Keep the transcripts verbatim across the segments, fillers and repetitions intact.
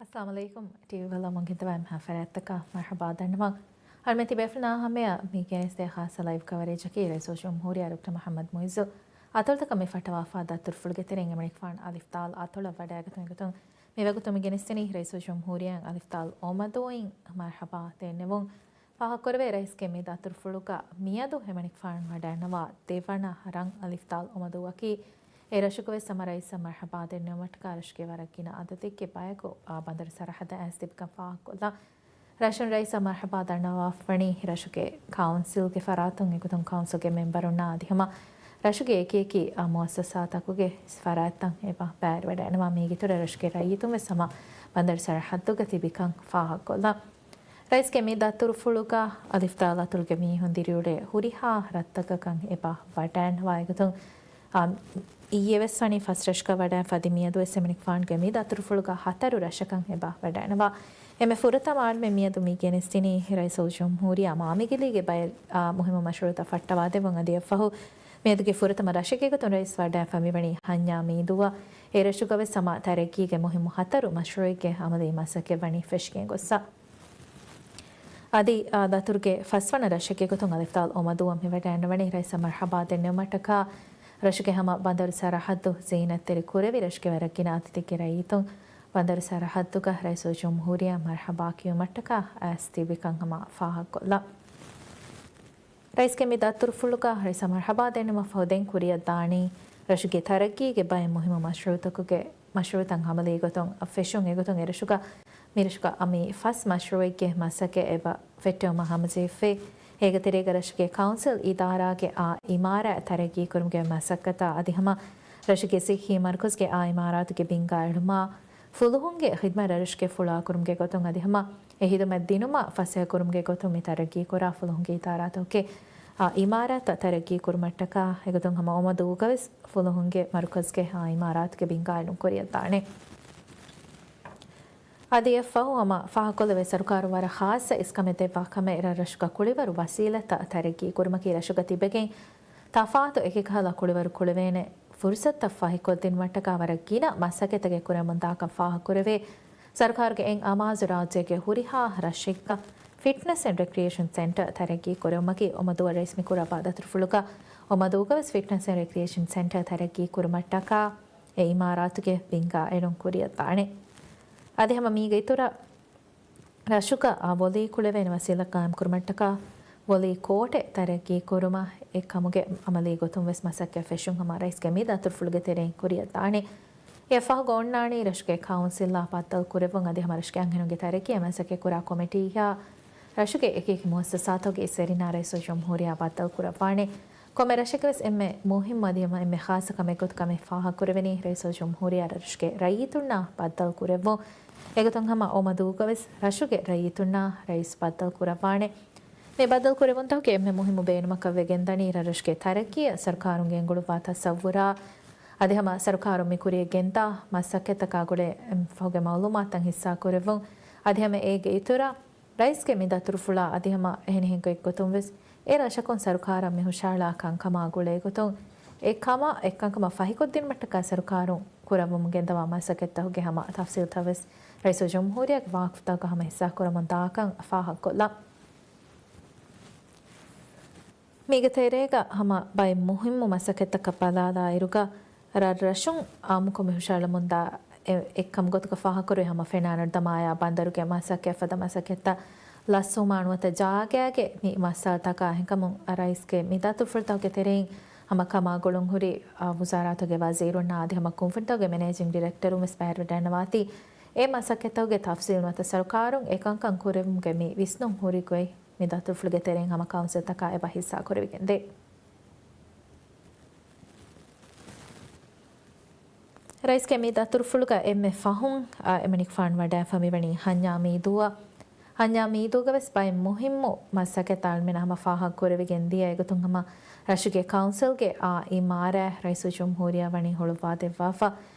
އައްސަލާމު ޢަލައިކުމް. ޓީވީ ބަލާ މުންގެންދަވާ އެންމެހާ ފަރާތްތަކަށް މަރުޙަބާ ދަންނަވަން. އަޅުމެން ތިބޭފުޅުންނާ ހަމަޔަށް މި ގެނެސްދޭ ޚާއްޞަ ލައިވް ކަވަރޭޖަކީ ރައީސުލްޖުމްހޫރިއްޔާ ޑޮކްޓަރ މުޙައްމަދު މުޢިއްޒު އަތޮޅުތަކަށް މި ފައްޓަވާފާ ދަތުރުފުޅުގެ ތެރެއިން އެމަނިކުފާނު އަލިފްދާލް އަތޮޅަށް ވަޑައިގަތުމުގެ ގޮތުން މިވަގުތު މި ގެނެސްދިނީ ރައީސުލްޖުމްހޫރިއްޔާ އަލިފްދާލް އޮމަދޫއިން މަރުޙަބާ ދެންނެވުން. ފާހަގަކުރެވޭ، ރައީސްގެ މި ދަތުރުފުޅުގަ މިއަދު އެމަނިކުފާނު ވަޑައިގަންނަވާ ދެވަނަ ރަން އަލިފްދާލް އޮމަދޫއަކީ، އެ ރަށުގަވެސް ހަމަ ރައީސަށް މަރުޙަބާ ދެންނެވުމަށްޓަކާ ރަށުގެ ވަރަށް ގިނަ އަދަދެއްގެ ބަޔަކު، އާ، ބަނދަރު ސަރަހައްދަށް އައިސް ތިބިކަން ފާހަގަކޮށްލާ. ރަށުން ރައީސަށް މަރުޙަބާ ދަންނަވާފަވަނީ ރަށުގެ ކައުންސިލްގެ ފަރާތުން އެގޮތުން ކައުންސިލްގެ މެމްބަރުންނާ އަދި ހަމަ ރަށުގެ އެކިއެކި، އާ، މުއައްސަސާތަކުގެ ފަރާތްތައް އެބަ ބައިވެރިވެވަޑައިގަންނަވާ. މީގެއިތުރަށް ރަށުގެ ރައްޔިތުން ވެސް ހަމަ ބަނދަރު ސަރަހައްދުގަ ތިބިކަން ފާހަގަކޮށްލާ. ރައީސްގެ މި ދަތުރުފުޅުގަ އަލިފްދާލް އަތޮޅުގެ މީހުން ދިރިއުޅޭ ހުރިހާ ރަށްތަކަކަށް އެބަ ވަޑައިގަންނަވާ އެގޮތުން، އާ، އިއްޔެވެސް ވަނީ ފަސް ރަށަކަށް ވަޑައިގެން ފަދަ މިއަދުވެސް އެމަނިކުފާނުގެ މި ދަތުރުފުޅުގަ ހަތަރު ރަށަކަށް އެބަ ވަޑައިގަންނަވާ. އެންމެ ފުރަތަމަ އަޅުމެން މިއަދު މި ގެނެސްދިނީ ރައީސުލްޖުމްހޫރިއްޔާ މާމިގެ ލީގެ ބައެއް، އާ، މުހިއްމު މަޝްރޫޢުތައް ފައްޓަވާދެއްވުން އަދި އެއަށްފަހު މިއަދުގެ ފުރަތަމަ ރަށެއްގެ ގޮތުން ރައީސް ވަޑައިގެންފަ މިވަނީ ހަންޏާ މީދޫއަށް. އެ ރަށުގަވެސް ހަމަ ތަރައްގީގެ މުހިއްމު ހަތަރު މަޝްރޫޢެއްގެ އަމަލީ މަސައްކަތް ވަނީ ފެށިގެން ގޮއްސަ. އަދި، އާ، ދަތުރުގެ ފަސްވަނަ ރަށެއްގެ ގޮތުން އަލިފްދާލް އޮމަދޫއަށް މިވަޑައިގަންނަވަނީ ރައީސަށް މަރުޙަބާ ދެންނެވުމަށްޓަކާ ރަށުގެ ހަމަ ބަނދަރު ސަރަހައްދު ޒީނަތްތެރި ކުރެވި ރަށުގެ ވަރަށް ގިނަ އަދަދެއްގެ ރައްޔިތުން ބަނދަރު ސަރަހައްދުގަ ރައީސުލްޖުމްހޫރިއްޔާ މަރުޙަބާ ކިޔުމަށްޓަކާ އައިސް ތިބިކަން ހަމަ ފާހަގަކޮށްލާ. ރައީސްގެ މި ދަތުރުފުޅުގަ ރައީސަށް މަރުޙަބާ ދެންނެވުމަށްފަހު ދެން ކުރިއަށްދާނީ ރަށުގެ ތަރައްގީގެ ބައެއް މުހިއްމު މަޝްރޫޢުތަކުގެ މަޝްރޫޢުތައް އަމަލީ ގޮތުން ފެށުން. އެގޮތުން އެރަށުގަ މިރަށުގަ މި ފަސް މަޝްރޫޢެއްގެ މަސައްކަތް އެބަ ފެއްޓެވުމަށް ހަމަޖެހިފައި. އޭގެ ތެރޭގަ ރަށުގެ ކައުންސިލް އިދާރާގެ އާ އިމާރާތް ތަރައްގީ ކުރުމުގެ މަސައްކަތާ އަދި ހަމަ ރަށުގެ ޞިއްޙީ މަރުކަޒުގެ އާ އިމާރާތުގެ ބިންގާ އެޅުމާ، ފުލުހުންގެ ޚިދުމަތް ރަށުގެ ފުޅާކުރުމުގެ ގޮތުން އަދި ހަމަ އެ ޚިދުމަތް ދިނުމަށް ފަސޭހަކުރުމުގެ ގޮތުން މި ތަރައްގީކުރާ ފުލުހުންގެ އިދާރާތަކުގެ އާ އިމާރާތްތައް ތަރައްގީކުރުމަށްޓަކާ އެގޮތުން ހަމަ އޮމަދޫގަވެސް ފުލުހުންގެ މަރުކަޒުގެ އާ އިމާރާތުގެ ބިންގާ އެޅުން ކުރިއަށްދާނެ. އަދި އެއަށްފަހު ހަމަ ފާހަގަކޮށްލެވޭ، ސަރުކާރުން ވަރަށް ޚާއްޞަ އިސްކަމެއް ދެއްވާ ކަމެއް ރަށްރަށުގަ ކުޅިވަރު ވަސީލަތްތައް ތަރައްގީ ކުރުމަކީ، ރަށުގަ ތިބެގެން ތަފާތު އެކި ކަހަލަ ކުޅިވަރު ކުޅެވޭނެ ފުރުސަތުތައް ފަހިކޮށްދިނުމަށްޓަކާ ވަރަށް ގިނަ މަސައްކަތްތަކެއް ކުރަމުންދާކަން ފާހަގަކުރެވޭ. ސަރުކާރުގެ އެއް އަމާޒު ރާއްޖޭގެ ހުރިހާ ރަށެއްގަ ފިޓްނަސް އެންޑް ރެކްރިއޭޝަން ސެންޓަރ ތަރައްގީ ކުރެވުމަކީ އޮމަދޫއަށް ރައީސް މި ކުރައްވާ ދަތުރުފުޅުގަ އޮމަދޫގަވެސް ފިޓްނަސް އެންޑް ރެކްރިއޭޝަން ސެންޓަރ ތަރައްގީ ކުރުމަށްޓަކާ އެ އިމާރާތުގެ ބިންގާ އެޅުން ކުރިއަށްދާނެ. އަދި ހަމަ މީގެ އިތުރަށް ރަށުގަ އާ ވޮލީ ކުޅެވޭނެ ވަސީލަތް ޤާއިމްކުރުމަށްޓަކާ ވޮލީ ކޯޓެއް ތަރައްގީ ކުރުމަށް އެ ކަމުގެ އަމަލީ ގޮތުން ވެސް މަސައްކަތް ފެށުން ހަމަ ރައީސްގެ މި ދަތުރުފުޅުގެ ތެރެއިން ކުރިއަށްދާނެ. އެއަށްފަހުގަ އޮންނާނީ ރަށުގެ ކައުންސިލްއާ ބައްދަލު ކުރެއްވުން އަދި ހަމަ ރަށުގެ އަންހެނުންގެ ތަރައްގީއަށް މަސައްކަތް ކުރާ ކޮމިޓީއާ ރަށުގެ އެކި އެކި މުއައްސަސާތަކުގެ އިސްވެރިންނާ ރައީސުލްޖުމްހޫރިއްޔާ ބައްދަލު ކުރައްވާނެ. ކޮންމެ ރަށެއްގެވެސް އެންމެ މުހިއްމު އަދި ހަމަ އެންމެ ޚާއްޞަ ކަމެއް ގޮތުގަ މި ފާހަގަކުރެވެނީ ރައީސުލްޖުމްހޫރިއްޔާ ރަށުގެ ރައްޔިތުންނާ ބައްދަލު ކުރެއްވުން. އެގޮތުން ހަމަ އޮމަދޫގަވެސް ރަށުގެ ރައްޔިތުންނާ ރައީސް ބައްދަލު ކުރައްވާނެ. މި ބައްދަލު ކުރެވުންތަކުގެ އެންމެ މުހިއްމު ބޭނުމަކަށް ވެގެންދަނީ ރަށްރަށުގެ ތަރައްގީއަށް ސަރުކާރުން ގެންގުޅުއްވާ ތަސައްވުރާ އަދި ހަމަ ސަރުކާރުން މި ކުރިޔަށް ގެންދާ މަސައްކަތްތަކާ ގުޅޭ އެންމެ ފަހުގެ މައުލޫމާތުތައް ހިއްސާކުރެއްވުން. އަދި ހަމަ އޭގެ އިތުރަށް ރައީސްގެ މި ދަތުރުފުޅާ އަދި ހަމަ އެހެނިހެން ގޮތްގޮތުން ވެސް އެ ރަށަކުން ސަރުކާރަށް މި ހުށަހަޅާ ކަންކަމާ ގުޅޭގޮތުން އެ ކަމަށް އެއްކަންކަމަށް ފަހިކޮށްދިނުމަށްޓަކާ ސަރުކާރުން ކުރައްވަމުން ގެންދަވާ މަސައްކަތްތަކުގެ ހަމަ ތަފްސީލްތައް ވެސް ރައީސުލްޖުމްހޫރިއްޔާގެ ވާހަކަފުޅުތަކުގަ ހަމަ ހިއްސާކުރަމުން ދާކަން ފާހަގަކޮށްލާ. މީގެ ތެރޭގަ ހަމަ ބައެއް މުހިއްމު މަސައްކަތްތަކަށް ބަލާލާއިރުގަ، ރަށްރަށުން އާއްމުކޮށް މި ހުށަހަޅަމުންދާ އެ އެއްކަމުގެ ގޮތުގަ ފާހަގަކުރެވޭ ހަމަ ފެނާނަރު ދަމާޔާ ބަނދަރުގެ މަސައްކަތް ފަދަ މަސައްކަތްތައް ލަސްވުމާ ނުވަތަ ޖާގައިގެ މި މައްސަލަތަކާ އެހެންކަމުން ރައީސްގެ މި ދަތުރުފުޅުތަކުގެ ތެރެއިން ހަމަ ކަމާ ގުޅުންހުރި، އާ، ވުޒާރާތަކުގެ ވަޒީރުންނާ އަދި ހަމަ ކުންފުނިތަކުގެ މެނޭޖިންގ ޑިރެކްޓަރުން ވެސް ބައިވެރިވެވަޑައިގަންނަވާތީ، އެ މަސައްކަތްތަކުގެ ތަފްސީލް ނުވަތަ ސަރުކާރުން އެކަންކަން ކުރެއްވުމުގެ މި ވިސްނުން ހުރި ގޮތް މި ދަތުރުފުޅުގެ ތެރެއިން ހަމަ ކައުންސިލްތަކާ އެބަ ހިއްސާކުރެވިގެންދޭ. ރައީސްގެ މި ދަތުރުފުޅުގަ އެންމެ ފަހުން، އާ، އެމަނިކުފާނު ވަޑައިފަ މިވަނީ ހަންޏާ މީދޫއަށް. ހަންޏާ މީދޫގަވެސް ބައެއް މުހިއްމު މަސައްކަތްތައް އަޅުމެންނަށް ހަމަ ފާހަގަކުރެވިގެން ދިޔަ އެގޮތުން ހަމަ ރަށުގެ ކައުންސިލްގެ އާ އިމާރާތް ރައީސުލްޖުމްހޫރިއްޔާ ވަނީ ހުޅުވާދެއްވާފަ.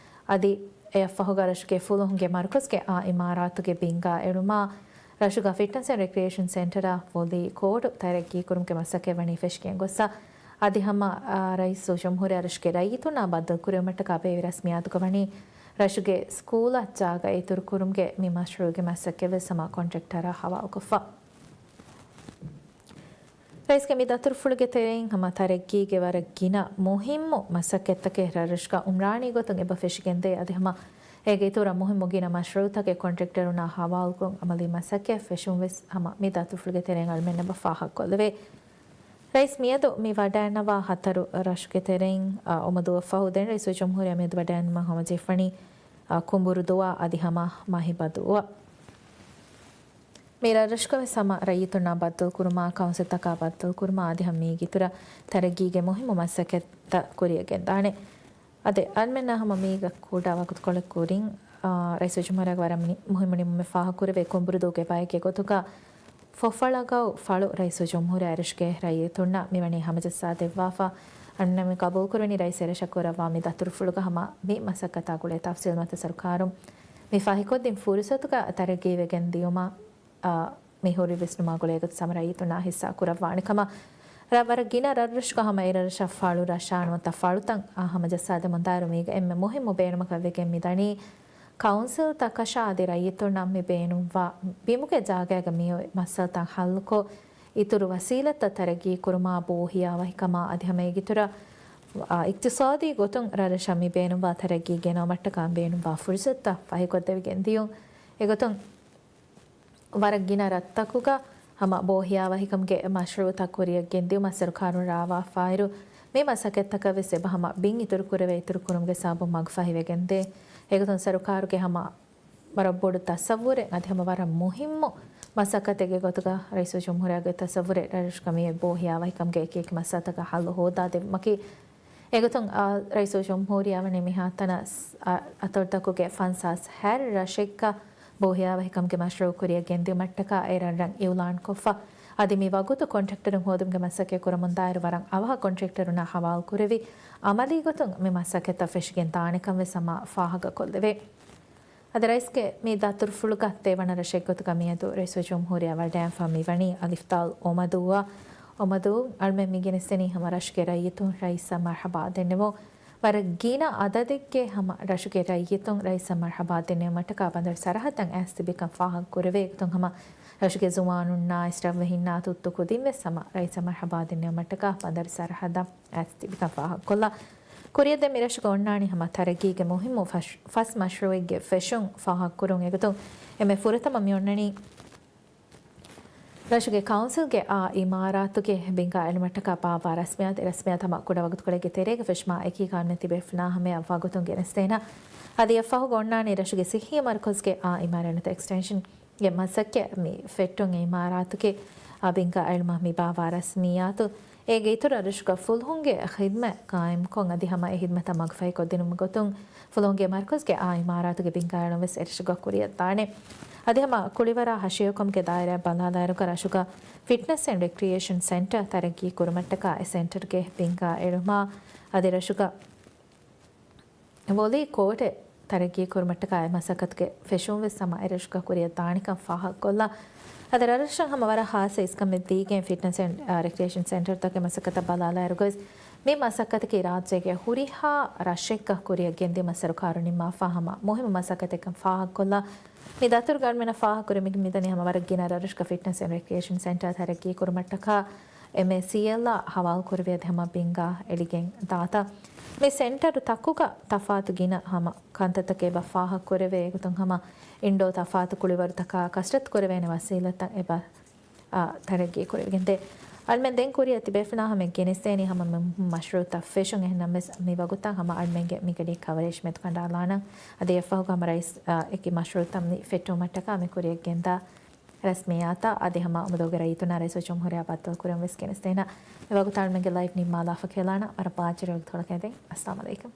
އަދި އެއަށްފަހުގަ ރަށުގެ ފުލުހުންގެ މަރުކަޒުގެ އާ އިމާރާތުގެ ބިންގާ އެޅުމާ، ރަށުގަ ފިޓްނަސް އެންޑް ރެކްރިއޭޝަން ސެންޓަރ ވޮލީ ކޯޓު ތަރައްގީކުރުމުގެ މަސައްކަތް ވަނީ ފެށިގެން ގޮއްސަ. އަދި ހަމަ، އާ، ރައީސުލްޖުމްހޫރިއްޔާ ރަށުގެ ރައްޔިތުންނާ ބައްދަލުކުރެވުމަށްޓަކާ ބޭއްވި ރަސްމިއްޔާތުގަ ވަނީ ރަށުގެ ސްކޫލަށް ޖާގަ އިތުރުކުރުމުގެ މި މަޝްރޫޢުގެ މަސައްކަތްވެސް ހަމަ ކޮންޓްރެކްޓަރަށް ހަވާލުކޮށްފަ. ރައީސްގެ މި ދަތުރުފުޅުގެ ތެރެއިން ހަމަ ތަރައްގީގެ ވަރަށް ގިނަ މުހިއްމު މަސައްކަތްތަކެއް ރަށްރަށުގަ އުމްރާނީ ގޮތުން އެބަ ފެށިގެންދޭ. އަދި ހަމަ އޭގެ އިތުރަށް މުހިއްމު ގިނަ މަޝްރޫޢުތަކެއް ކޮންޓްރެކްޓަރުންނާ ހަވާލުކޮށް އަމަލީ މަސައްކަތް ފެށުން ވެސް ހަމަ މި ދަތުރުފުޅުގެ ތެރެއިން އަޅުމެންނަށް އެބަ ފާހަގަކޮށްލެވޭ. ރައީސް މިއަދު މި ވަޑައިންނަވާ ހަތަރު ރަށުގެ ތެރެއިން، އާ، އޮމަދޫއަށްފަހު ދެން ރައީސުލްޖުމްހޫރިއްޔާ މިއަދު ވަޑައިންނަވާ ހަމަޖެހިފަނީ، އާ، ކުނބުރުދޫއާ އަދި ހަމަ މަހިބަދޫއަށް. މި ރަށްރަށުގަވެސް ހަމަ ރައްޔިތުންނާ ބައްދަލުކުރުމާ، ކައުންސިލްތަކާ ބައްދަލުކުރުމާ އަދި ހަމަ މީގެ އިތުރަށް ތަރައްގީގެ މުހިއްމު މަސައްކަތްތައް ކުރިއަށް ގެންދާނެ. އަދި އަޅުމެންނަށް ހަމަ މީގަ ކުޑަ ވަގުތުކޮޅެއް ކުރިން، އާ، ރައީސުލްޖުމްހޫރިއްޔާގެ ވަރަށް މި-، މުހިއްމު ނިންމުމެއް ފާހަގަކުރެވޭ ކުނބުރުދޫގެ ބައެއްގެ ގޮތުގަ ފޮފަޅަގައު ފަޅު ރައީސުލްޖުމްހޫރިއްޔާ އެރަށުގެ ރައްޔިތުންނަށް މިވަނީ ހަމަޖައްސާދެއްވާފަ. އަންނަ މި ގަބޫލުކުރެވެނީ ރައީސް އެރަށަށް ކުރައްވާ މި ދަތުރުފުޅުގަ ހަމަ މި މަސައްކަތާ ގުޅޭ ތަފްސީލް މަތަ ސަރުކާރުން މި ފަހިކޮށްދިން ފުރުސަތުގަ ތަރައްގީވެގެން ދިޔުމަށް، އާ، މި ހުރި ވިސްނުމާ ގުޅޭ ގޮތުން ހަމަ ރައްޔިތުންނާ ހިއްސާ ކުރައްވާނެ ކަމަށް ރަށް ވަރަށް ގިނަ ރަށްރަށުގަ ހަމަ އެރަށްރަށަށް ފަޅު ރަށާ ނުވަތަ ފަޅުތައް، އާ، ހަމަޖައްސާދެމުންދާއިރު މީގަ އެންމެ މުހިއްމު ބޭނުމަކަށް ވެގެން މިދަނީ ކައުންސިލްތަކަށާ އަދި ރައްޔިތުންނަށް މި ބޭނުންވާ ބިމުގެ ޖާގައިގަ މިއޮތް މައްސަލަތައް ހައްލުކޮށް، އިތުރު ވަސީލަތްތައް ތަރައްގީ ކުރުމާ، ބޯހިޔާވަހިކަމާ އަދި ހަމަ އޭގެއިތުރަށް، އާ، އިޤްތިޞާދީ ގޮތުން ރަށްރަށަށް މި ބޭނުންވާ ތަރައްގީ ގެނައުމަށްޓަކާ ބޭނުންވާ ފުރުސަތުތައް ފަހިކޮށްދެވިގެން ދިޔުން. އެގޮތުން ވަރަށް ގިނަ ރަށްތަކުގަ ހަމަ ބޯހިޔާވަހިކަމުގެ މަޝްރޫޢުތައް ކުރިއަށް ގެންދިއުމަށް ސަރުކާރުން ރާވާފާއިރު، މި މަސައްކަތްތަކަށް ވެސް އެބަ ހަމަ ބިން އިތުރުކުރެވޭ އިތުރުކުރުމުގެ ސަބަބުން މަގުފަހިވެގެންދޭ. އެގޮތުން ސަރުކާރުގެ ހަމަ ވަރަށް ބޮޑު ތަސައްވުރެއް އަދި ހަމަ ވަރަށް މުހިއްމު މަސައްކަތެއްގެ ގޮތުގަ ރައީސުލްޖުމްހޫރިއްޔާގެ ތަސައްވުރެއް ރަށްރަށުގަ މިއޮތް ބޯހިޔާވަހިކަމުގެ އެކިއެކި މައްސަލަތަކަށް ހައްލު ހޯދާދެއްވުމަކީ. އެގޮތުން، އާ، ރައީސުލްޖުމްހޫރިއްޔާ ވަނީ މިހާތަނަށް ސް-، އާ، އަތޮޅުތަކުގެ ފަންސާސް ހަތް ރަށެއްގަ ބޯހިޔާވަހިކަމުގެ މަޝްރޫޢު ކުރިއަށް ގެންދިއުމަށްޓަކާ އެ ރަށްރަށް އިއުލާންކޮށްފަ. އަދި މި ވަގުތު ކޮންޓްރެކްޓަރުން ހޯދުމުގެ މަސައްކަތް ކުރަމުންދާއިރު ވަރަށް އަވަހަށް ކޮންޓްރެކްޓަރުންނާ ހަވާލުކުރެވި، އަމަލީ ގޮތުން މި މަސައްކަތްތައް ފެށިގެން ދާނެކަން ވެސް ހަމަ ފާހަގަކޮށްލެވޭ. އަދި ރައީސްގެ މި ދަތުރުފުޅުގަ ދެވަނަ ރަށެއްގޮތުގަ މިއަދު ރައީސުލްޖުމްހޫރިއްޔާ ވަޑައިގެންފަ މިވަނީ އަލިފްދާލް އޮމަދޫއަށް. އޮމަދޫ އަޅުމެން މި ގެނެސްދެނީ ހަމަ ރަށުގެ ރައްޔިތުން ރައީސަށް މަރްޙަބާ ދެންނެވުން. ވަރަށް ގިނަ އަދަދެއްގެ ހަމަ ރަށުގެ ރައްޔިތުން ރައީސަށް މަރްޙަބާ ދެންނެވުމަށްޓަކާ ބަނދަރު ސަރަހައްދަށް އައިސް ތިބިކަން ފާހަގަކުރެވޭ. އެގޮތުން ހަމަ ރަށުގެ ޒުވާނުންނާ އިސްރަށްވެހިންނާ ތުއްތު ކުދިން ވެސް ހަމަ ރައީސަށް މަރްޙަބާ ދެންނެވުމަށްޓަކާ ބަނދަރު ސަރަހައްދަށް އައިސް ތިބިކަން ފާހަގަކޮށްލާ. ކުރިއަށް ދެން މިރަށުގަ އޮންނާނީ ހަމަ ތަރައްގީގެ މުހިއްމު ފަސް، ފަސް މަޝްރޫޢެއްގެ ފެށުން ފާހަގަކުރުން. އެގޮތުން އެންމެ ފުރަތަމަ މި އޮންނަނީ ރަށުގެ ކައުންސިލްގެ އާ އިމާރާތުގެ ބިންގާ އެޅުމަށްޓަކާ ބާއްވާ ރަސްމިއްޔާތު. އެ ރަސްމިއްޔާތު ހަމަ ކުޑަ ވަގުތުކޮޅެއްގެ ތެރޭގަ ފެށުމާ އެކީ ކާންމެ ތިބޭފުޅާ ހަމަޔަށް އައްވާ ގޮތުން ގެނެސްދޭނަ. އަދި އެއަށްފަހުގަ އޮންނާނީ ރަށުގެ ސިއްހީ މަރުކަޒުގެ އާ އިމާރާތު އެކްސްޓެންޝަން ގެ މަސައްކަތް މި ފެއްޓުން އެ އިމާރާތުގެ އާ ބިންގާ އެޅުމަށް މި ބާއްވާ ރަސްމިއްޔާތު. އޭގެ އިތުރަށް ރަށުގަ ފުލުހުންގެ ޚިދްމަތް ޤާއިމްކޮށް އަދި ހަމަ އެ ޚިދްމަތަށް މަގުފަހިކޮށްދިނުމުގެ ގޮތުން ފުލުހުންގެ މަރުކަޒުގެ އާ އިމާރާތުގެ ބިންގާ އެޅުން ވެސް އެރަށުގަ ކުރިއަށްދާނެ. އަދި ހަމަ ކުޅިވަރާ ހަށިގަނޑުކަމުގެ ދާއިރާއަށް ބަލާލާއިރުގަ ރަށުގަ ފިޓްނަސް އެންޑް ރެކްރިއޭޝަން ސެންޓަރ ތަރައްގީ ކުރުމަށްޓަކާ އެ ސެންޓަރގެ ބިންގާ އެޅުމާ އަދި ރަށުގަ ވޮލީ ކޯޓެއް ތަރައްގީ ކުރުމަށްޓަކާ އެ މަސައްކަތުގެ ފެށުން ވެސް ހަމަ އެރަށުގަ ކުރިއަށް ދާނެކަން ފާހަގަކޮށްލާ. އަދި ރަށްރަށަށް ހަމަ ވަރަށް ހާއްސަ އިސްކަމެއް ދީގެން ފިޓްނަސް އެންޑް، އާ، ރެކްރިއޭޝަން ސެންޓަރުތަކެއް މަސައްކަތަށް ބަލާލާއިރުގަވެސް މި މަސައްކަތަކީ ރާއްޖޭގެ ހުރިހާ ރަށެއްގަ ކުރިއަށް ގެންދިއުމަށް ސަރުކާރުން ނިންމާފާ ހަމަ މުހިއްމު މަސައްކަތެއްކަން ފާހަގަކޮށްލާ. މި ދަތުރުގަ އަޅުމެންނަށް ފާހަގަކުރެވެނީ މިދަނީ ހަމަ ވަރަށް ގިނަ ރަށްރަށުގަ ފިޓްނަސް އެންޑް ރެކްރިއޭޝަން ސެންޓަރ ތަރައްގީ ކުރުމަށްޓަކާ އެމްއޭސީއެލްއާ ހަވާލުކުރެވި އަދި ހަމަ ބިންގާ އެޅިގެން ދާތާ. މި ސެންޓަރު ތަކުގަ ތަފާތު ގިނަ ހަމަ ކަންތައްތަކެއް އެބަ ފާހަގަކުރެވޭ. އެގޮތުން ހަމަ އިންޑޯ ތަފާތު ކުޅިވަރުތަކާ ކަސްރަތު ކުރެވޭނެ ވަސީލަތްތައް އެބަ، އާ، ތަރައްގީ ކުރެވިގެންދޭ. އަޅުމެން ދެން ކުރިއަށް ތިބޭފުޅާ ހަމަ ގެނެސްދޭނީ ހަމަ މި މަޝްރޫޢުތައް ފެށުން. އެހެންނަމަވެސް މި ވަގުތަށް ހަމަ އަޅުމެންގެ މިގަޑީ ކަވަރޭޖް މެދުކަނޑާލާނަން. އަދި އެއަށްފަހުގަ ހަމަ ރައީސް، އާ، އެކި މަޝްރޫޢުތައް މި ފެއްޓުމަށްޓަކާ މި ކުރިއަށް ގެންދާ ރަސްމިއްޔާތާ އަދި ހަމަ އުމުދުގެ ރައްޔިތުންނާ ރައީސުލްޖުމްހޫރިއްޔާ ބައްދަލުކުރަން ވެސް ގެނެސްދޭނަ. މިވަގުތު އަޅުމެންގެ ލައިވް ނިންމާލާފަ ކިޔަލާނަ. ވަރަށް ބާއްޖަވެރި ވަގުތުކޮޅަކަށް ދެން. އައްސަލާމް އަލައިކުމް.